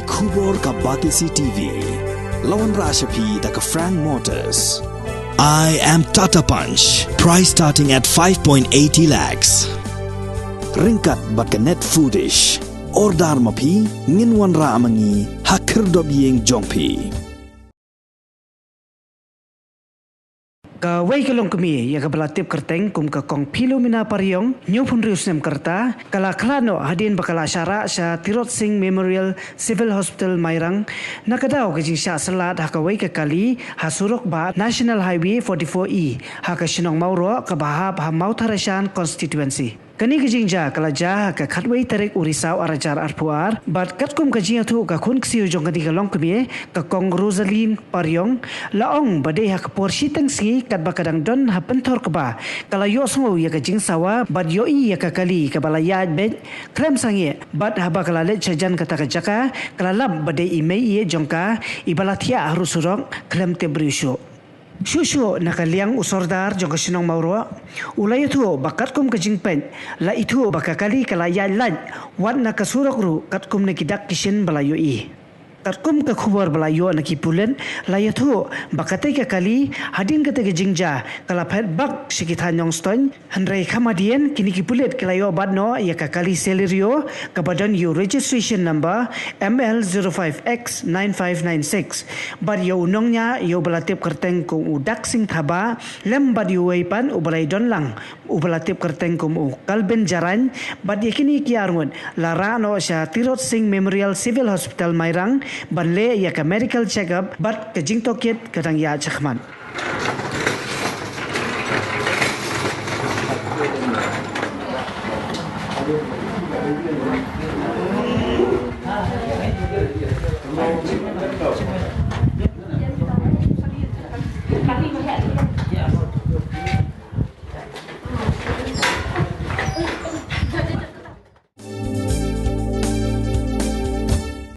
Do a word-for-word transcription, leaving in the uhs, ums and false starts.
Khubor ka Batesi T V. La wanrah sha phi da ka Frank Motors. I am Tata Punch. Price starting at five point eighty lakhs. Ryngkat bad ka Net Foodish. Order ma phi, ngin wanrah ma ngi ha khyrdop ïing jong phi. Kawei ka longkmie ïa kaba la tip kyrteng kum ka Kong Philomena Pariong, hynñiewphew hynriew snem ka rta, ka la khlad noh hadien ba ka la shah rah sha Tirot Sing Memorial Civil Hospital Mairang, na ka daw ka jingshah syllat ha kawei ka kali ha surok bah National Highway forty-four E ha ka shnong Mawroh kaba hap ha Mawthadraishan constituency. Kane ka jingjia ka la jia ha ka khatwei tarik u Risaw ar hajar arphew ar, bad katkum ka jingïathuh ka khun ksiew jong kane ka longkmie, ka Kong Rosaline Pariong, la ong ba dei ha ka por shiteng sngi katba ka dang don ha pynthor kba, ka la ïohsngew ïa ka jingsawa bad ïohi ïa ka kali kaba la ïaid beit khlem sangeh, bad haba ka la leit shajan kata ka jaka, ka la lap ba dei i mei ïeit jong ka iba la thiah harud surok khlem tip briew shuh. Shuh shuh na ka liang u sordar jong ka shnong Mawroh u la ïathuh ba katkum ka jingpeit, la ithuh ba ka kali ka la ïaid lait wat na ka surok ruh katkum na ki dak ki shin ba la ïohi. Katkum ka khubor ba la ïoh na ki pulit, la ïathuh ba katei ka kali hadien katei ka jingjia ka la phet bak sha ki thaiñ Nongstoiñ. Hynrei kham hadien, kine ki pulit ki la ïoh bat noh ïa ka kali Celerio kaba don ïa u registration number M L zero five X nine five nine six, bad ïa u nongñiah ïa uba la tip kyrteng kum u Daksing Thabah, lem bad ïa uwei pat uba la ïadon lang uba la tip kyrteng kum u Kalbin Jarain, bad ïa kine ki arngut la rah noh sha Tirot Sing Memorial Civil Hospital Mairang ban leh ïa ka medical check-up, bad ka jingtohkit ka dang ïaid shakhmat.